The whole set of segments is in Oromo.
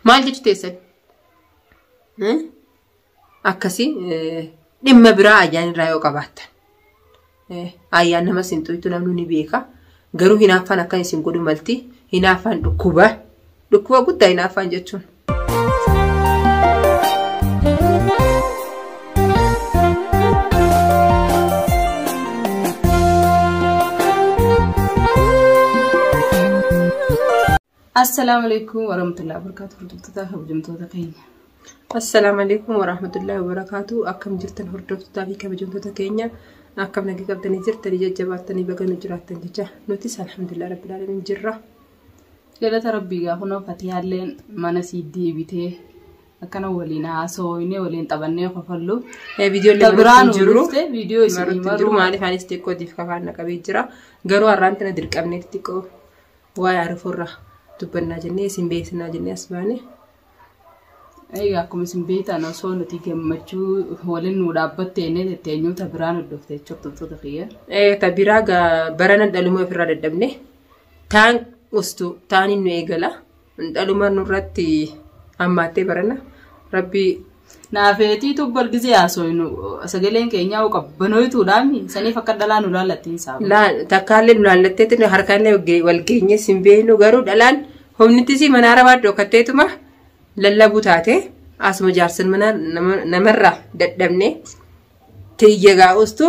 Maal jechuu teessan? Akkasii dhimma biraa ayyaan irraa yoo qabaattan. Ayyaan nama isin xuytu namni ni beeka. Garuu hinaaffaan akkan isin godhu malti. Hinaaffaan dhukkuba. Dhukkuba guddaa hinaaffaan jechuun. Assalaamu alaikum warahmatullahi wabarakatuh. Hordoftoota kabajamtoota keenya. Assalaamu alaikum warahmatullahi wabarakatuh. Akkam jirtan hordoftootaa fi kabajamtoota keenya. Akkam nagaa qabdanii jirtanii jajjabaattanii baga nu jiraattan jecha. Nutis alhamdulillah rabbil alamin jirra. Galata rabbii gaafa nu fatiyaalleen mana sii deebitee akkana waliin haasofnee waliin taphannee kofallu. Viidiyoo Ta biraa illee nu jiru. dhufte viidiyoo isinii Marutti jiru maruu. maaliif anis xiqqoo diif kafaan na qabee jira. Garuu har'aan tana dirqamnee xiqqoo waa'ee arfoorra dubbannaa jennee isin beeksisnaa jennee as baane. Egaa akkuma isin beektan osoo nuti gammachuu waliin nu dhaabbatteenee tetteenyuu ta biraa nu dhufte jechuudha hordoftoota kiyya. Ta biraa barana dhaluma ofirraa dadhabne taan ustu taan nu eegala dhaluma nurratti hammaattee barana rabbi Naafeetiitu bargisee haasofnu sagaleen keenyaa hoo qabbanooyituudhaami saniif akka dhalaa nu laallattiin saaba. Takkaallee nu laallatteetu harkaallee wal geenye sin beeknu garuu dhalaan humnittis mana arabaa dhokatteetuma lallabuu taate asuma jaarsan mana namarraa dadhabne tiyya gaa'ustu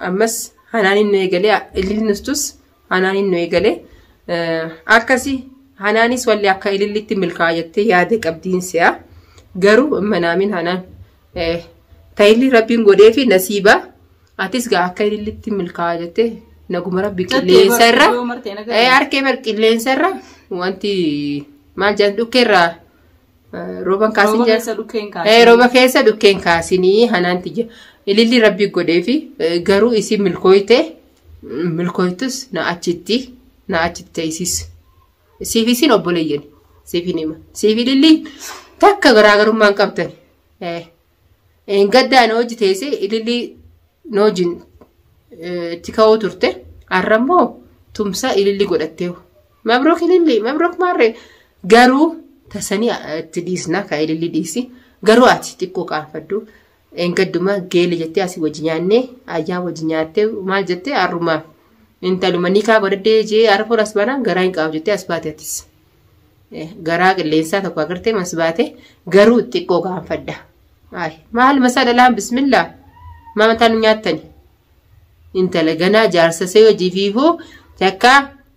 ammas hanaan nu eegalee ilillistus hanaan nu eegalee akkasii hanaanis walli akka ilillitti milkaa'a jettee yaada qabdiin si'a garuu manaamin hanaan ta'illi rabbiin godhee fi nasiiba atis gaa akka ilillitti milkaa'a jettee naguma rabbi qilleensa irra harkee bar qilleensa irra wanti maal jedhan dhukkeerraa rooban kaasin Rooba jedhan. keessa dhukkeen kaasin. Rooba keessa dhukkeen kaasinii hanaanti jira. Ililli rabbi godhee fi garuu isin milkooyte milkooytus na achitti na achitti teessis. Siif isin obboleeyyan siif hin hima. Siif ililli takka garaagarummaa hin qabdan. Gaddaa na hojii teessee ililli na hojiin itti ka'uu turte har'a immoo tumsa ililli godhattee. Mabrook ililli mabrook maarree garuu tasanii itti dhiisna ka ililli dhiisi garuu ati xiqqoo qaanfadhu gadduma geele jettee asii wajji nyaannee ayyaa wajji nyaattee maal jettee har'uma intaluma nikaa godhadhee jee arfoon as baanaan garaa hin qabu jettee as baate atis. Garaa qilleensaa tokko agartee mas baate garuu xiqqoo qaanfadha. Maal masaa dhalaan bismillaa maa mataa nu nyaattani. Intala ganaa jaarsa see hojii fiifuu takka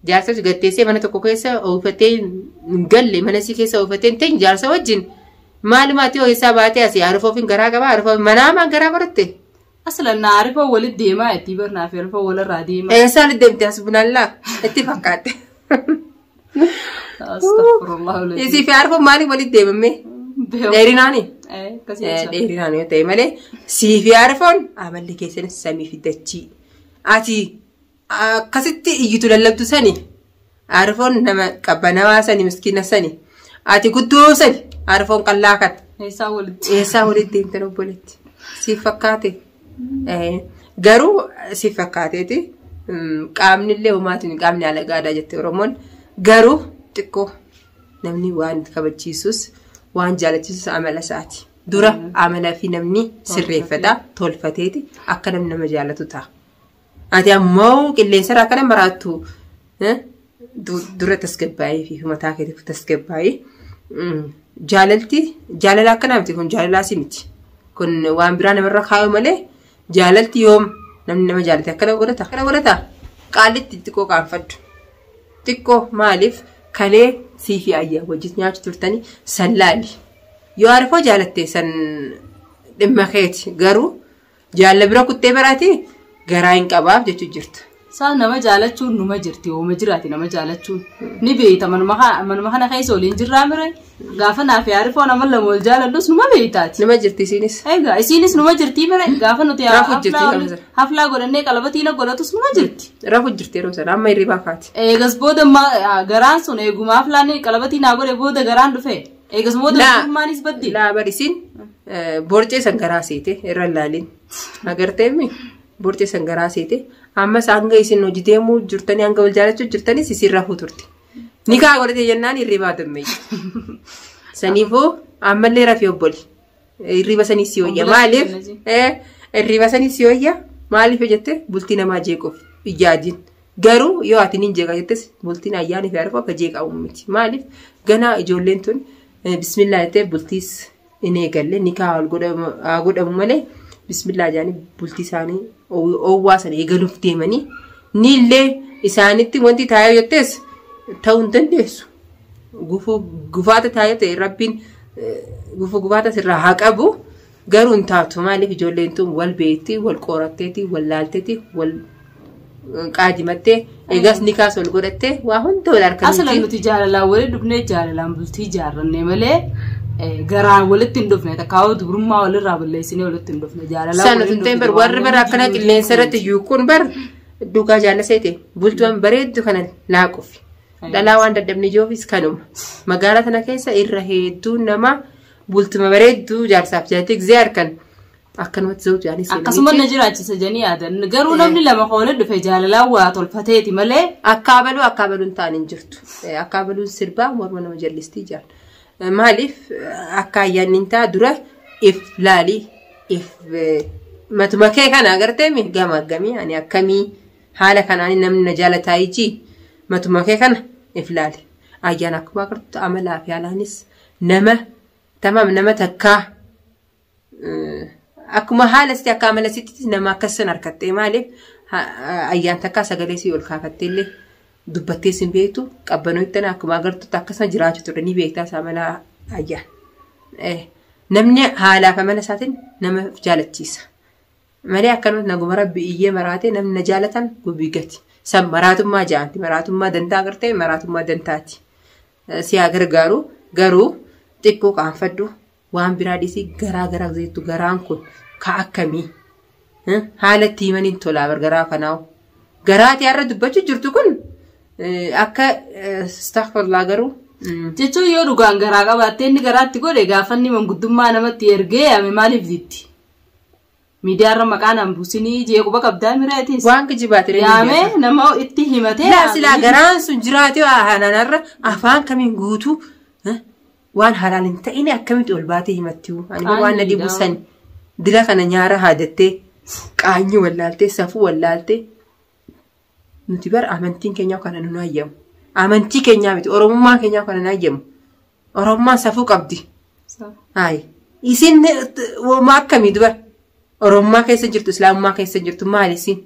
jaarsa gatteessee mana tokko keessa oofatee hin galle mana sii keessa oofatee hin teenye jaarsa wajjin maalumaatti ho'isaa baatee asii arfoof hin garaa qabaa arfoof manaa maan garaa godhatte. Aslan na arifoo walitti deemaa itti barnaa fi arifoo walirraa deemaa. Eessaan deemte as bunallaa itti fakkaate. Astagfirullah. Isii fi arfoof maaliif walitti deemame? Dheerinaani? Akkasii ibsa. Dheerinaan yoo ta'e malee sii fi arfoon amalli keessan samii fi dachii. Ati akkasitti iyyitu lallabdu sani arfoon nama qabbanawaa sani miskiina sani ati guddoo sani arfoon qallaa kan Eessaa walitti. eessaa walitti deemtan obboleetti siif fakkaate. Garuu siif fakkaateeti qaamni illee homaatiin qaamni haala gaadaa jette Oromoon garuu xiqqoo namni waan kabachiisus waan jaalachiisus amala isaati. Dura amala fi namni sirreeffata tolfateeti akka namni nama jaalatu ta'a. Ati ammoo qilleensa irraa akkana maraattu dura tasgabbaa'ee fi mataa keetiif tasgabbaa'ee jaalalti jaalala akkanaa miti kun jaalalaas miti. Kun waan biraa namarra kaayu malee jaalalti yoom namni nama jaalate akkana godhata. Akkana godhata qaalitti xiqqoo qaanfadhu. Xiqqoo maaliif kalee sii fi ayyaa wajjin nyaachuu turtanii san laali. Yoo arfoo jaalatte san dhimma keeti garuu jaalla bira kuttee biraati garaa hin qabaaf jechuu jirta. Saa nama jaalachuun numa jirti ooma jiraati nama jaalachuun ni beeyta manuma kana keessa waliin jirraa mire gaafa naa fi arifoo nama lama wal jaaladhus numa beeytaati. Numa jirti isiinis. Egaa isiinis numa jirtii mire gaafa nuti Rafu jirti yeroo sana. haflaa godhannee qalabatiina godhatus numa jirti. Rafu jirti yeroo sana amma hirribaa kaati. Eegas booda garaan sun eeguma haflaan qalabatii naa godhe booda garaan dhufe eegas booda mootummaanis baddi. Laa barisiin borcee san garaa seete irra laaliin agarteemi borcee san garaa seete ammas hanga isin hojii deemuu jirtanii hanga wal jaalachuu jirtanis isin rafuu turte. Nikaa godhate jennaan hirribaa dammeeyye. Saniifuu ammallee rafii obboli. Hirriba sanii si wayya. Obboleessi Maaliif? kenna Hirriba sanii si wayya. Maaliif yoo jette bultii namaa jeequuf yaadin. Garuu yoo ati ni jeeqa jettes bultiin ayyaanii fi arfoo akka jeeqamu miti. Maaliif? Ganaa ijoolleen tun bismillaa jettee bultiis hin eegalle nikaa haa godhamu malee bismillaa jedhanii bultii isaanii oowwaa sana eegaluuf deemanii ni illee isaanitti wanti taa'ee jettes ta'uu hin dandeessu. Gufuu gufaata taa'ee ta'e rabbiin gufuu gufaata sirraa haa qabu garuu hin taatu maaliif ijoolleen tun wal beekti wal qoratteeti wal laalteeti wal qaadimattee eegas nikaas wal godhattee waa hunda wal Aslan harkaniiti. nuti jaalalaan walitti dhufnee jaalalaan bultii ijaarranne malee garaan walitti hin dhufne takkaawwa dubrummaa walirraa balleessinee walitti hin dhufne jaalalaan Sana walitti tun ta'in bar warri bara akkana qilleensa irratti yuukuun bar dhugaa jaallaseete bultuun bareeddu kana laaquuf. Dhalaa waan dadhabni joofis kanuma. Magaalaa tana keessa irra hedduu nama bultuma bareedduu jaarsaaf jaalatti gizee harkan akkanumatti zawutu yaanii seenanii. Akkasuma na jiraachisa jedhanii yaadan garuu namni lama walitti dhufe jaalalaan waa tolfateeti malee Akkaabaluu akkaabaluun ta'an hin jirtu. Akkaabaluun sirbaa morma nama jallistii jaal. Maaliif akka ayyaanni hin ta'a dura if laalii if matuma kee kana agartee mi gama gamii ani akkamii haala kanaan namni na jaalataa iji matuma kee kana if laali. Ayyaan akkuma agartu amalaa fi haalaanis nama tamam nama takkaa akkuma haala sitti akka amala sitti nama akkas san harkattee maaliif ayyaan takkaa sagalee sii ol kaafattee illee dubbattee sin beektu qabbanoo itti akkuma agartutti akkasuma jiraachuu ture ni beektaa isaa mala ayyaan. Namni haalaaf amala isaatiin nama jaalachiisa. Malee akkanumatti naguma rabbi iyyee maraatee namni na jaalatan gubii gati. San maraatummaa jaanti. Maraatummaa dantaa agartee maraatummaa dantaati. Si haa gargaaru garuu xiqqoo qaanfadhu waan biraa dhiisii garaa garaa jettu garaan kun ka akkamii? Haala itti himaniin tolaa garaa kanaawu. Garaatii har'a dubbachuu jirtu kun akka astaghfirullah garuu jechuun yoo dhugaan garaa qabaattee inni garaatti godhe gaafanni manguddummaa namatti ergee yaame maaliif ditti? Miidiyaarra maqaan an buusinii jeequba qabdaa mireetis. waan kijibaate Yaame nama itti himatee. Laa silaa garaan sun jiraate hananarra afaan kamiin guutuu waan halaal hin ta'in akkamitti ol baatee himatti ani waan na dhibu san dila kana nyaara haadattee qaanyii wallaaltee safuu wallaaltee nuti bar amantiin keenyaa kana nu hayyamu amantii keenyaa miti oromummaan keenyaa kana nu hayyamu oromummaan safuu qabdi. Hayi isin wooma akkamii dubar oromummaa keessa jirtu islaamummaa keessa jirtu maali isin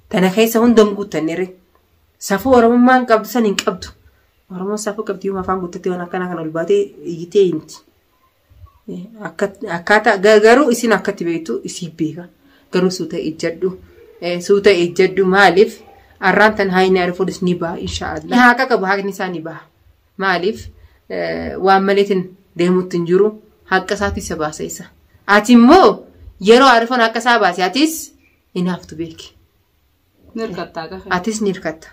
tana keessa hunda hin guuttanneere safuu oromummaan qabdu san hin qabdu oromoon safuu qabdi yoo afaan guuttattee waan akkanaa kana ol baatee iyyitee himti. Akkaataa garuu isin akkatti beektu isii beeka garuu suuta ejjadhu suuta ejjadhu maaliif arraan tan haayini arifuudhis ni baha inshaallah. Haqa qabu haqni isaa ni baha maaliif waan maleetiin deemuutti hin jiru haqa isaatu isa baasa isa. Ati immoo yeroo arifoon haqa isaa baase atis hin haftu beeki. Nirkattaa gahe. Atis ni hirkatta.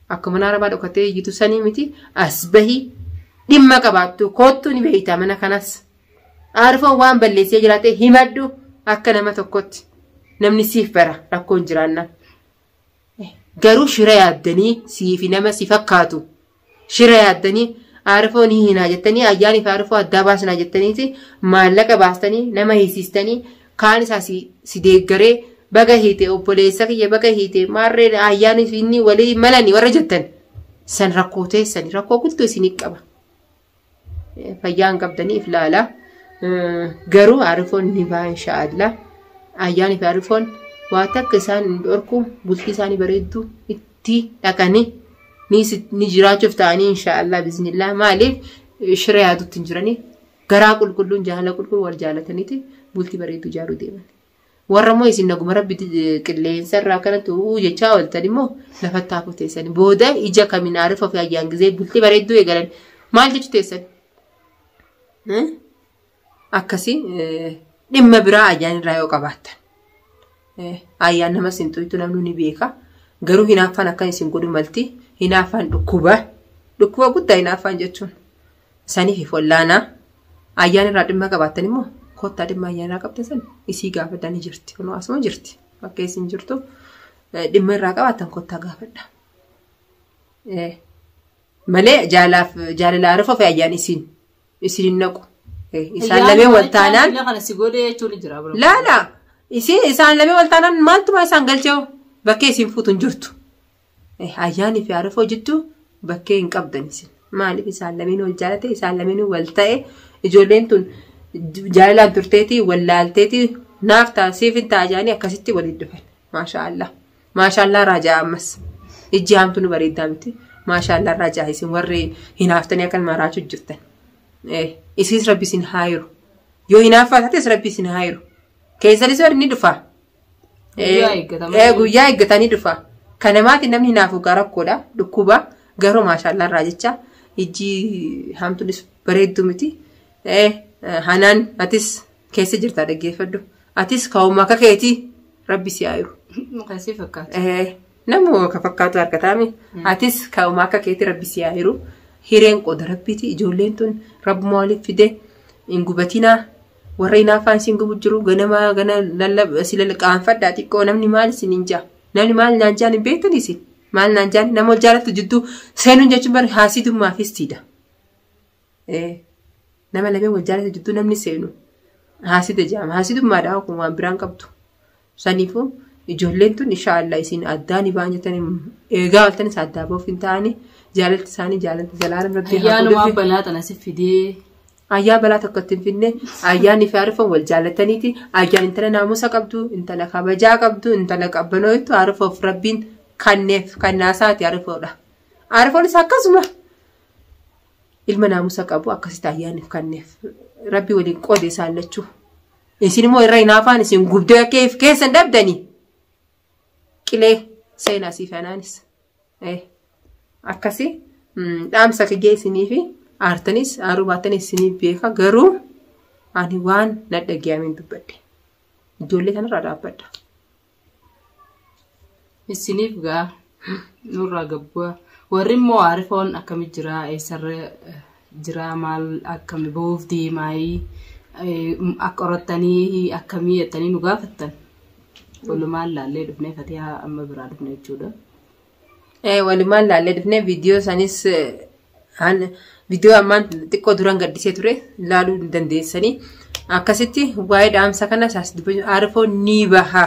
Akkuma mana arabaa dhokatee iyyitu sanii miti as bahii dhimma qabaattu koottu ni beeyta mana kanas. Arifoon waan balleessee jiraate himadhu akka nama tokkotti namni siif bara rakkoon jiraannaan. Garuu shira yaaddanii siifi nama si fakkaatu shira yaaddanii arifoon hiinaa jettanii ayyaanii fi arifoo addaa baasinaa jettaniiti maallaqa baastanii nama hiisistanii kaan isaa si deeggaree baga hiite obboleessa kiyya baga hiite maarree ayyaanii fi inni walii malanii warra jettan san rakkoo teessanii rakkoo guddoo isinii qaba. Fayyaa hin qabdaniif laala. Garuu arifoon ni baha inshaallah. Ayyaanii fi arifoon waa takka isaan hin dhorku bultii isaanii bareedduu itti dhaqanii ni jiraachuuf ta'anii inshaallah biiznillah maaliif shira yaadutti hin jiranii garaa qulqulluun jaalala qulqulluu wal jaalataniiti bultii bareedduu ijaaruu deeman. Warra immoo isin naguma rabbi qilleensa irraa akkanatti uu jechaa ooltan immoo lafatti hafu teessan booda ija kamiin arifoo fi ayyaan gizee bultii bareedduu eegalan maal jechuu teessan? Akkasii dhimma biraa ayyaan irraa yoo qabaattan. Ayyaan nama isin xuytu namni ni beeka. Garuu hinaaffaan akkan isin godhu malti. Hinaaffaan dhukkuba. Dhukkuba guddaa hinaaffaan jechuun. Saniif wallaanaa. Ayyaan irraa dhimma qabaattan immoo kottaa dhimma ayyaan irraa qabdan san isii gaafadhaa ni jirti. Kunoo asuma jirti. Bakka isin jirtu dhimma irraa qabaattan kottaa gaafadha. Malee jaalala arifoo fi ayyaan isin Isin hin naqu. Isaan lameen wal taanaan. Kana si godhee jechuun jira. Laala isaan lameen wal taanaan maaltuma isaan galchee bakkee isin fuutu hin jirtu. Ayyaanii fi Arifoo jidduu bakkee hin qabdan isin. Maaliif isaan lameen wal jaalate isaan lameen wal ta'e ijoolleen tun jaalalaan turteeti wallaalteeti naaf ta'a siif hin ta'a jedhanii akkasitti waliin dhufan. Maashaallah. Maashaallah raajaa ammas. Ijji haamtu nu bareeddaa miti. Maashaallah raajaa isin warri hinaaftanii akka maraachuu jirtan. Isiis rabbi isin haa jiru. Yoo hinaaffaa taates rabbi isin haa jiru. Keessanis warri ni dhufa. Guyyaa eeggatanii dhufa. Kanamaati namni hinaafu rakkoodha. Dhukkuba. Garuu maashaallah irraa jecha ijji haamtuunis bareeddu miti. Hanaan atis keessa jirta dhaggeeffadhu. Atis kaa'uma akka keetii rabbi si haa jiru. Kasii fakkaata. Namni akka fakkaatu harkataami. Atis kaa'uma akka keetii rabbi si haa jiru. Hireen qooda rabbiiti. Ijoolleen tun rabbuma waliif fide hin gubatinaa. Warra hinaaffaan isin gubu jiru ganama gana lallaba si qaanfadhaa xiqqoo namni maal isin hin jaa. Namni maal naan jaan hin beektan isin. Maal naan jaan nama wal jaalatu jidduu seenuun jechuun bari haasidummaafis tiida. Nama lameen wal jaalatu jidduu namni seenu haasida jedhama. Haasidummaadhaa kun waan biraan qabdu. Saniifuu ijoolleen tun inshaallah isin addaan ba'an jettanii eegaa waltanis addaa ba'uuf hin ta'ani jaalalti isaanii jaalalti zalaalam rabbii haa Ayyaanuma godhuuf. balaa tana si fidee. Ayyaa balaa tokko itti hin finne ayyaanni fi Arifoon wal jaalataniiti. Ayyaan intala naamusa qabdu, intala kabajaa qabdu, intala qabbanootu Arifoof rabbiin kanneef kannaasaati Arifoodha. Arifoonis akkasuma ilma naamusa qabu akkasitti ayyaaniif kanneef rabbi waliin qoode isaan lachuu. Isin immoo irra hinaafaan isin gubdee keef keessan dhabdanii qilee seenaa siif anaanis. Akkasii dhaamsa kiyya isinii fi aartanis aaruu baatanis isiniif beeka garuu ani waan na dhaga'ameen dubbadhe. Ijoollee kanarraa dhaabbadha. Isiniif gaa nurraa gabbu'a. Warri immoo Arifoon akkami jira eessarra jira maal akkami ba'uuf deemaayii akka horattanii akkamii jettanii nu gaafattan. Walumaan laallee dhufnee Fatihaa amma biraa dhufne jechuudha. Walumaan laallee dhufnee viidiyoo isanis viidiyoo ammaan xiqqoo duraan gaddisee ture laaluu hin dandeessanii. Akkasitti waa'ee dhaamsa kana isaas dubbachuu Arifoon ni baha.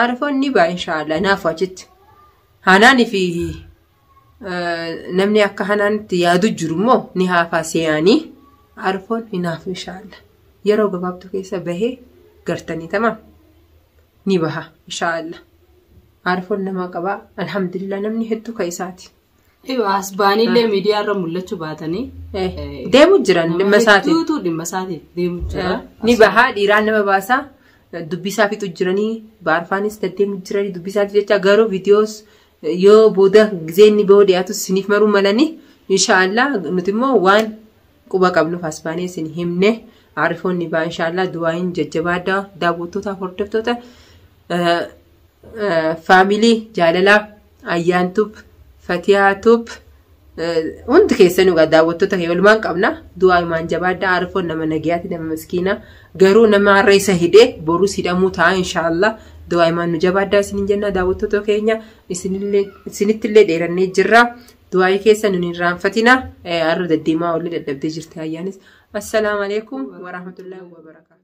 Arifoon ni baha inshaallah naaf achitti. Hanaanii fi namni akka hanaanitti yaadu jiru immoo ni haafaa seeyanii Arifoon hin haafu inshaallah. Yeroo gabaabduu keessa bahee gartanii tamam ni baha inshaallah. Arifoon nama qabaa alhamdulillah namni hedduu ka isaati. As baanillee miidiyaa irra mul'achuu baatanii. Deemu jiran dhimma isaatiif. Hedduutu dhimma isaatiif deemu jira. Ni bahaa dhiiraan nama baasaa dubbisaa fixu jiranii baarfaanis deddeemu jiranii dubbisaatiif jecha garuu viidiyoos yoo booda gizeenni bahuu dhiyaatu isiniif maruu malanii inshaallah nuti immoo waan quba qabnuuf as baanee isin himne Arifoon ni baha inshaallah du'aayin jajjabaadhaa daawwattootaaf hordoftoota faamilii jaalalaa ayyaantuub fatiyaatuub hundi keessanuu egaa daawwattoota kee walumaan qabna du'aa himaan jabaadhaa Arifoon nama nagayaati nama miskiina garuu nama har'a isa hidhee borus hidhamuu ta'a inshaallah du'aa himaan nu jabaadhaa isinin jenna daawwattoota keenya isinittillee dheerannee jirra du'aa keessa nun hin raanfatina har'a deddeemaa olii dadhabdee jirti ayyaanis assalaamu alaikum warahmatullaahi wabarakaatu.